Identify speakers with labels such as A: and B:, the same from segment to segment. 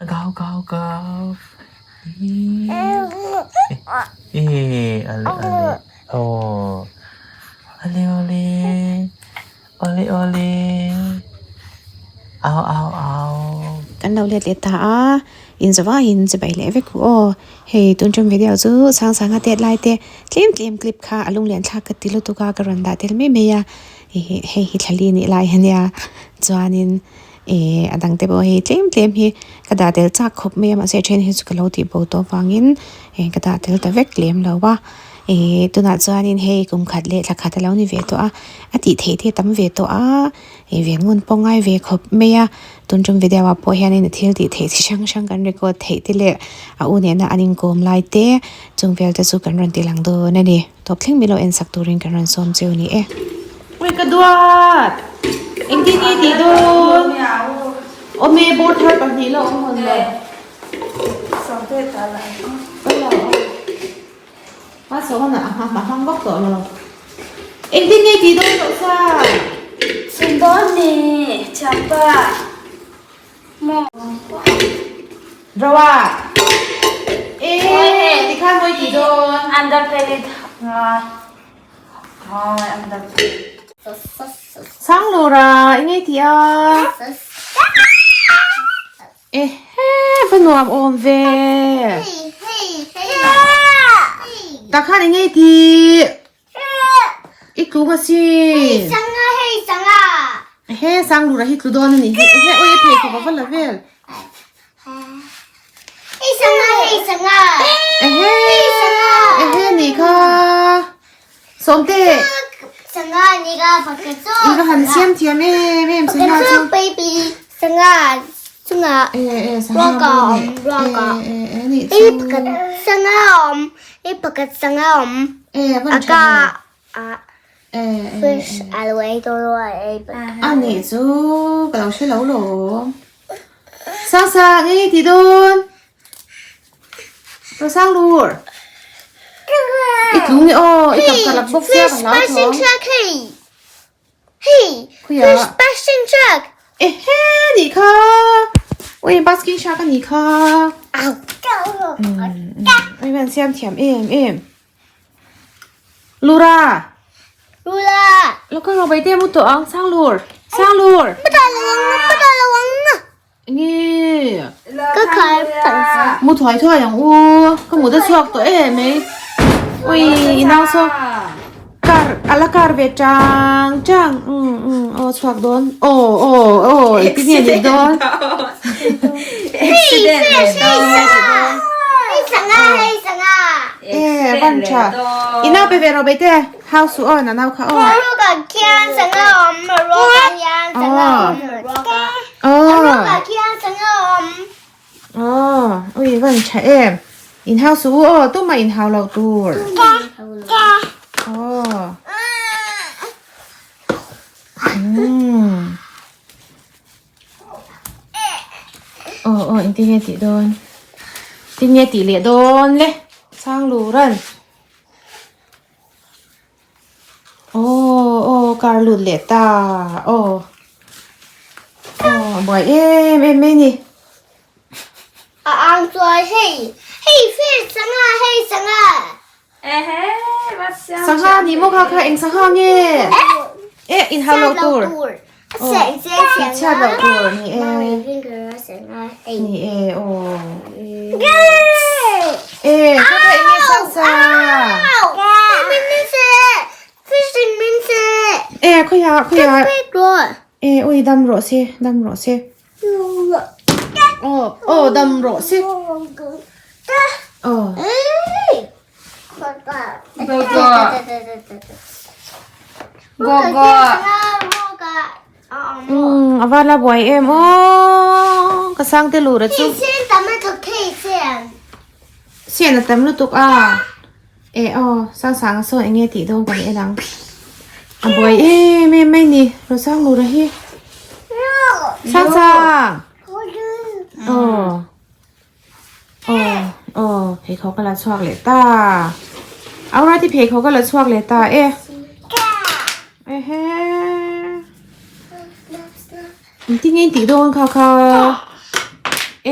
A: Gau gau gau e ale ale oh ale ole ole ole au au au.
B: Kan lo let leh ta a, in zavaiin chibai leh vek u aw. Hei tun tum video chu sang sanga tet lai te tlem tlem clip kha a lung lian thlak ka ti lutuk a ka rawn dah tel mai mai a, hei hi thlali nih lai ania chuanin. Ehh a dang te pawh hei tlem tlem hi ka dah tel chak khawp mai a mahse a then hi chu ka lo tih bo tawh avangin eh ka dah tel ta vek lem lo a ehh tunah chuanin hei kum khat leh thla khat a lo ni ve tawh a a tih theih te a tam ve tawh a eh ven ngun pawh ngai ve khawp mai a tun tum video ah pawh hianin a thil tih theih chi hrang hrang kan record theih te leh a u nena an inkawm lai te chung vel te chu kan rawn ti lang dawn a ni. Tawp thleng milo en sak turin kan rawn sawm cheu ni e.
C: Ui ka duat! Engtin nge tih dawn? Awm e, bawr thar pahnih la awm hawn lo.
B: A sawn a a hmang vak tawh lo. Engtin nge tih dawn loh sa?
D: Sum dawn ni, thianpa. Maw?
C: Roa! Eh, tikhan mawi tih dawn.
D: Underpaid ngai. Ngai underpaid.
C: Sanglura, i ngei tih a? Ehe, va nuam awm ve. Takhan i ngei tih. I tlung a sin.
E: Sanga hei sanga.
C: He sang lura hi tlu dawn a ni hi. He oi a phei khawp a va la vel.
E: Hei sanga hei sanga.
C: Ehe ehe ni kha. Sawmte.
E: Sanga ni ka pakhat chu.
C: I va han siam thiam em em sanga chu.
E: Pakhat chu baby sanga chunga.
C: E e sanga
E: bo ni.
C: E e e ni
E: chu.
C: chu.
E: Pakhat sanga awm. Hei pakhat sanga awm.
C: E a van tha
E: ve.
C: E e
E: Fish a lo ei dawn lo a ei pakhat.
C: A nih chu ka lo hre lo lo. Sang sang ei ti dawn. Ro sang lur. I tlung ni aw i kap ka lak bawk sia ka hlau
E: Fish
C: thawng.
E: truck hei. Hei
C: Khuia.
E: Fish basking shark.
C: Ehe nih kha. Ui basking shark a nih kha.
E: Au.
C: Ui van siam thiam em em. Lura.
E: Lura.
C: Lo ka ro bai te mu tawh ang sang lur. Sang lur.
E: Mu tawh lo ang mu tawh lo ang.
C: Nge.
E: Ka khai pan.
C: Mu thuai thuai ang u. Ka mu ta chhuak tawh em mai. Ui inang saw kar ala kar ve chang chang um um aw chhuak dawn aw aw aw engtin nge ni dawn.
D: Accident leh dawn.
E: Hei sanga hei sanga.
C: E van tha. Inau pe ve rawh beite. Hau suh aw nanau kha aw.
E: Ruka khian sanga awm ruka hian sanga awm ruka. Ruka khian sanga awm.
C: Aw ui van tha em. In hau suh u aw tumah in hau loh tur. Aw. Umm. Aw aw engtin nge tih dawn. Tin nge tih leh dawn le. Chhang luran. Aw aw car lut leh ta aw aw a buai em em mai a ni.
E: A ang chuan hei hei fish sangha hei sangha.
C: Sangha ni maw kha kha eng sangha nge? E inhau loh tur. Chhiat loh tur ni e. Ni e aw. E kha kha eng nge sang sa? E khawiah khawiah. E ui dam rawh se dam rawh se. Aw aw dam rawh se. Aw.
D: Go go.
C: Umm a va la buai em aw ka sang te lut a chu. Sian a tam lutuk a e aw sang sang a sawn eng nge tih dawn kan en ang a buai em em mai ni Rosang lura hi sang sang aw. Aw aw pheikhawk ka la chhuak leh ta Aura te pheikhawk ka la chhuak leh ta e ehe engtin nge in tih dawn kha kha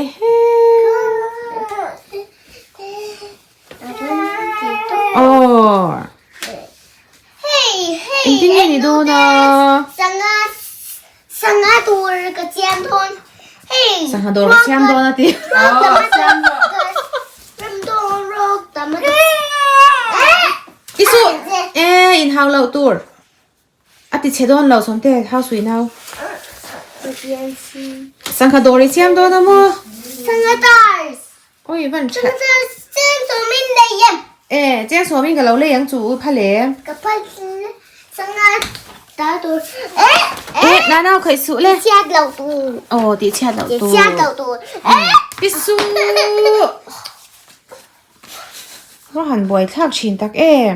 C: ehe. Sangha dawr ka siam dawn a ti. Isu e in hau lo tur. A ti chhe dawn lo sawmte hau sui nau. Sangha dawr i siam dawn a maw?
E: Sangha dawr.
C: Oi van tha.
E: Cheng sawmin lei em.
C: E cheng sawmin ka lo lei ang chu u phal em.
E: Ka phal sangha ta tur. E
C: e na nau khai su le.
E: Chhiat lo tu.
C: Oh ti chhiat lo tu.
E: Chhiat lo tu. E
C: pisu. Ro han buai thlak thin tak em.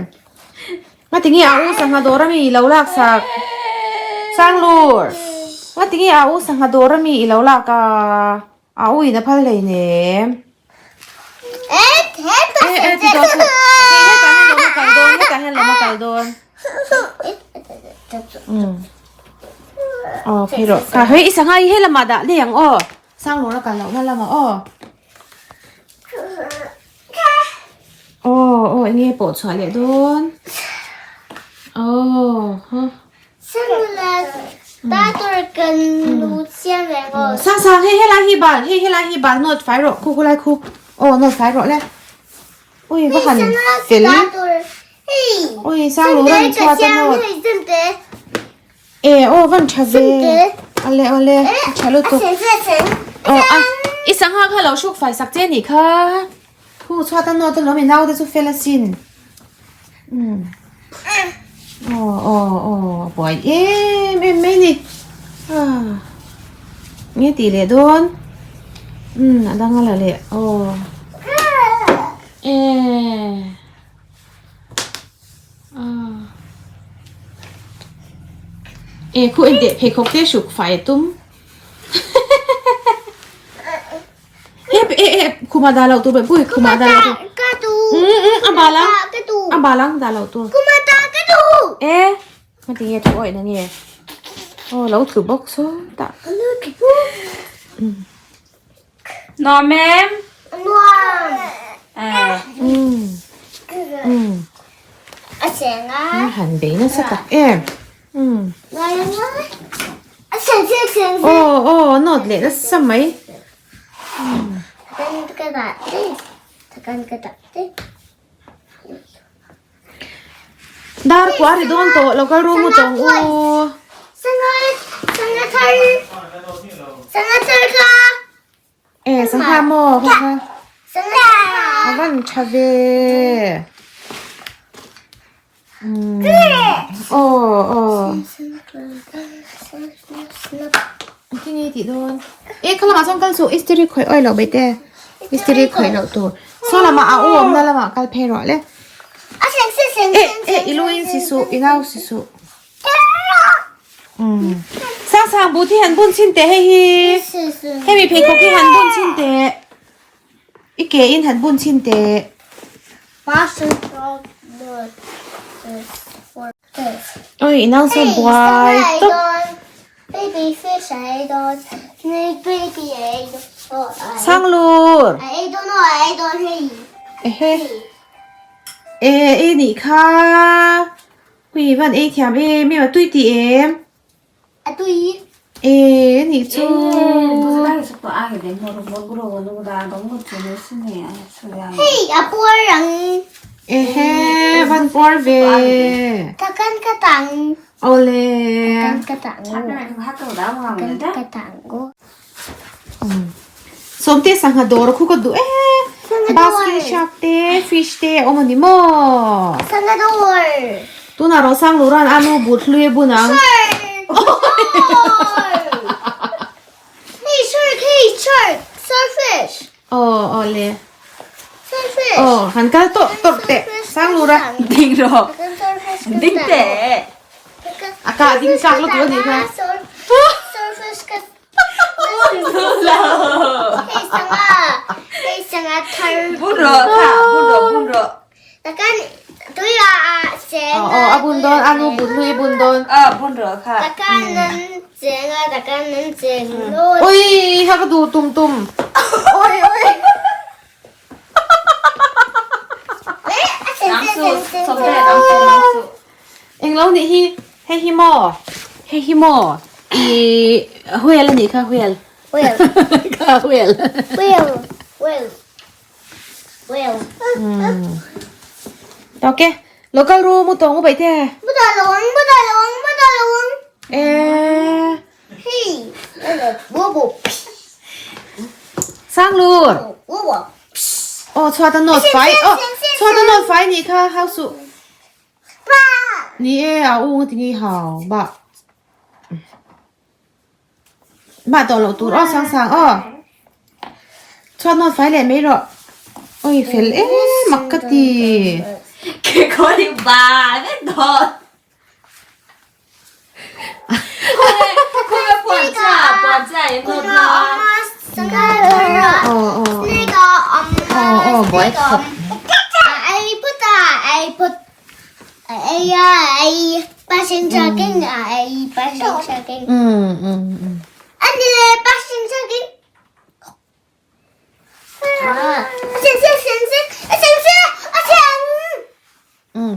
C: Nga tinge a u sangha dawr ami i lo lak sak Sanglur. Nga tinge a u sangha dawr ami i lo lak a. A ui na phal hlei nem.
E: Eh,
C: eh, ti dawn chu. Hei hetah hian lawm a kal dawn, hetah hian lawm a kal dawn. Um. Aw, phei rawh. Ka hei i sangha hi he lamah dah leh ang aw. Sanglur a kal lohna lamah aw. Aw, aw, eng nge pawh chhuah leh dawn. Aw, ha. Sang sang hei helai hi bal hei helai hi bal nawt fai rawh khu khulai khu aw nawt fai rawh le ui va han fel ui sang lu ran chhuat a nawt e aw van tha ve ale ale tha lutuk aw a i sangha kha lo hruk fai sak che nih kha Thu chhuat a nawt alawm i naute chu fel asin. Umm. Aw aw aw a buai em em mai ni. Ah. Nge tih leh dawn. Umm a dang a la leh aw. E. Ah. E khu en teh pheikhawk te hruk fai a tum. Hep e e khuma dah loh tur pui khuma dah loh tur.
E: Ka tu.
C: Um um a bal ang.
E: Ka tu.
C: A bal ang dah loh tur.
E: Khuma dah ka tu.
C: E ma ti nge thu awih na nge. Aw lo thu bawk saw tah.
E: Lo thu bawk.
D: Nuam em?
E: Nuam.
D: Eh.
C: Um. Um.
E: A cheng a.
C: Han bei nasa tak em. Um.
E: Aw
C: aw nawt leh nasa mai. Dar kua ri dawn tawh lo kal ru mu tawng u. E sangha maw kha kha. A van tha ve. Umm aw aw. Engtin nge tih dawn? E kha lamah chuan kal suh istiri khawih awih loh baite. Istiri khawih loh tur. Saw lamah a u awmna lamah kal phei rawh le. E e i lu in si suh i nau si suh. Umm sang sang but hi han bun chhin teh hei hi. Hemi pheikhawk hi han bun chhin teh. I ke in han bun chhin teh. Oi i nau sawn buai tawp. Sanglur. Ehe. E e nih kha. Ui van ei thiam em em a tui tih em?
E: A tui.
C: E nih chu.
E: Hei a puar ang.
C: Ehe van puar ve.
E: Takan ka tang.
C: Awle.
E: Takan ka tang. Takan ka tang.
C: Sawmte sangha dawr khu ka duh e. Basket shark te fish te a awm a ni maw?
E: Sangha dawr.
C: Tunah Rosang Luran a nu but hlui a bun ang.
E: Shark! Hey shark, hey shark, starfish.
C: Aw aw le.
E: Starfish.
C: Aw han kal tawh tawrh teh Sang Lura.
D: Ding rawh. Ding teh.
C: A kah ding chak lutuk a nih kha.
E: Starfish ka
C: Aw a bun dawn a nu bun hlui a bun dawn. Ui ha ka duh tum tum. Oi oi. Englo nih hi hei hi maw hei hi maw i whale a nih kha whale.
E: Well.
C: Ka well.
E: Well. Well. Well.
C: Toke. Local ru mu tawng u baihte.
E: Mu ta lo ang, mu ta lo ang, mu ta lo ang.
C: Eh.
E: Hey. Bobo.
C: Sanglur.
E: Bobo.
C: Oh, chhuat a nawt fai. Oh, chhuat a nawt fai nih kha hau suh.
E: Ba.
C: Ni e, a u nga ti ngei hau. Ba. Ba tawh loh tur aw sang sang aw. Chhuat nawt fai leh mai rawh. Oi fel em mak ka ti.
D: Kekawr hi ba vek dawn.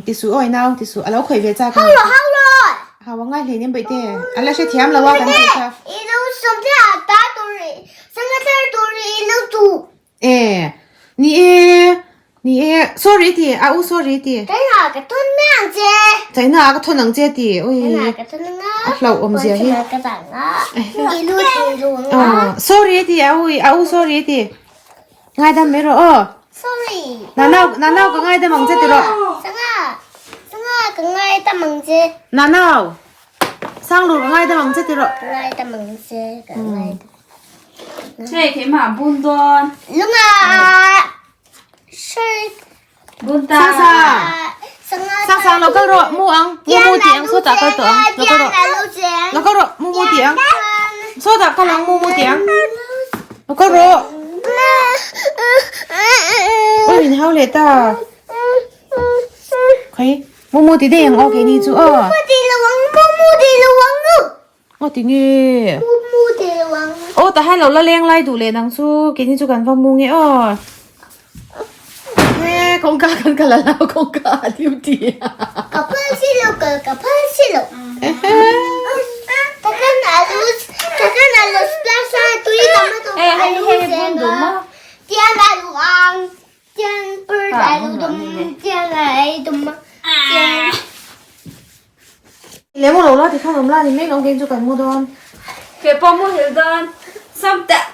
C: Ti suh awi nau ti suh a lo khawih ve chak a ni. Hau a ngai hleinem baih te a la hrethiam lo a kan tih kha. E ni e ni e sorry ti a u sorry ti. China ah ka thawn ang che ti ui a hlauh awm zia hi. Sorry ti a u a u sorry ti. Ngaidam mai rawh aw.
E: Sorry.
C: Nanau nanau ka ngaidam ang che ti rawh.
E: Sanga sanga ka ngaidam ang che.
C: Nanau Sanglur ka ngaidam ang che ti rawh.
E: Ka ngaidam ang che ka ngaidam.
D: Hei keimah bun dawn.
E: Lunga Sorry.
D: Bun ta.
C: Sang sang. Sang sang lo kal rawh mu ang mu mu ti ang sawtah kal tawh ang lo kal rawh. Lo kal rawh mu mu ti ang sawtah kal ang mu mu ti ang lo kal rawh. Oi min hau leh ta. Khawi mu mu ti daih ang aw keini chu aw.
E: Mu ti lo ang mu mu ti lo ang.
C: Aw ti nge.
E: Mu mu ti lo ang.
C: Aw ta hai lo la leng lai duh leh nang chu keini chu kan va mu nge aw. He kawngka kan kal a lo kawngka a duty a.
E: Ka phal si lo ka ka phal si lo. Ta kan alu ta kan alu splash a tui tomato alu zenga. Tian alu ang tian bird alu dum tian ai dum tian.
C: Leh mu lo la tikhan awm la ni mai lo keng chu kan mu dawn.
D: Ke pawh mu hil dawn. Sam teh.